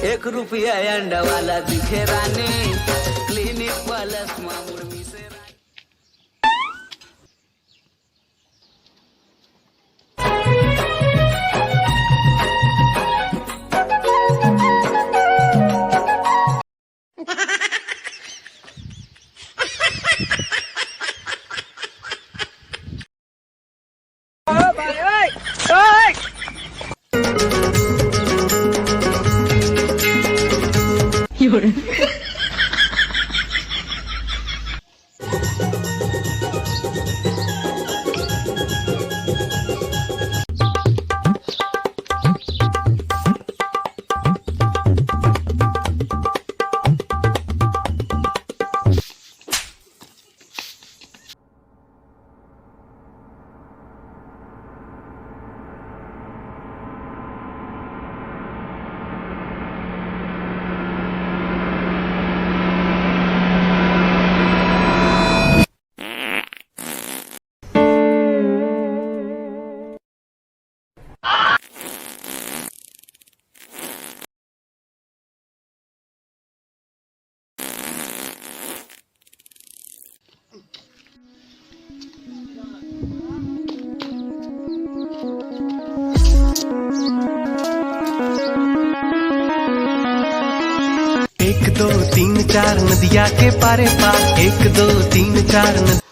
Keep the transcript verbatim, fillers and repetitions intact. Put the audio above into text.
एक रुपया अंडा वाला दिखे रानी, क्लिनिक प्लस मा मुड़ मिसे रानी। एक दो तीन चार नदिया के पारे पार, एक दो तीन चार नद-